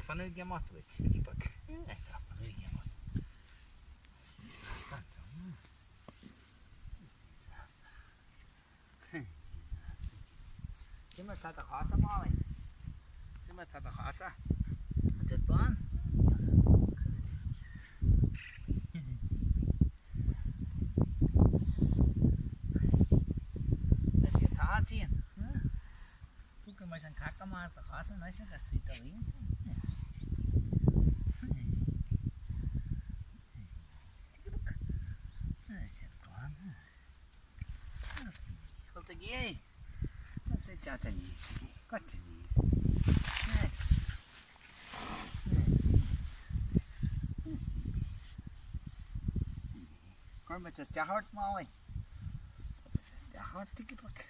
Fanú ag imeacht uait. Ticky-buck. Tá fanú ag imeacht. Cé mar tá do chosa, Molly? Cé mar tá do chosa? An siad bán? Tá siad tá siad. Tugann muid an cac amach as do chosa anois agus tú do luí ansin. Cuir muid isteach ort, Molly. Isteach ort, ticky-buck.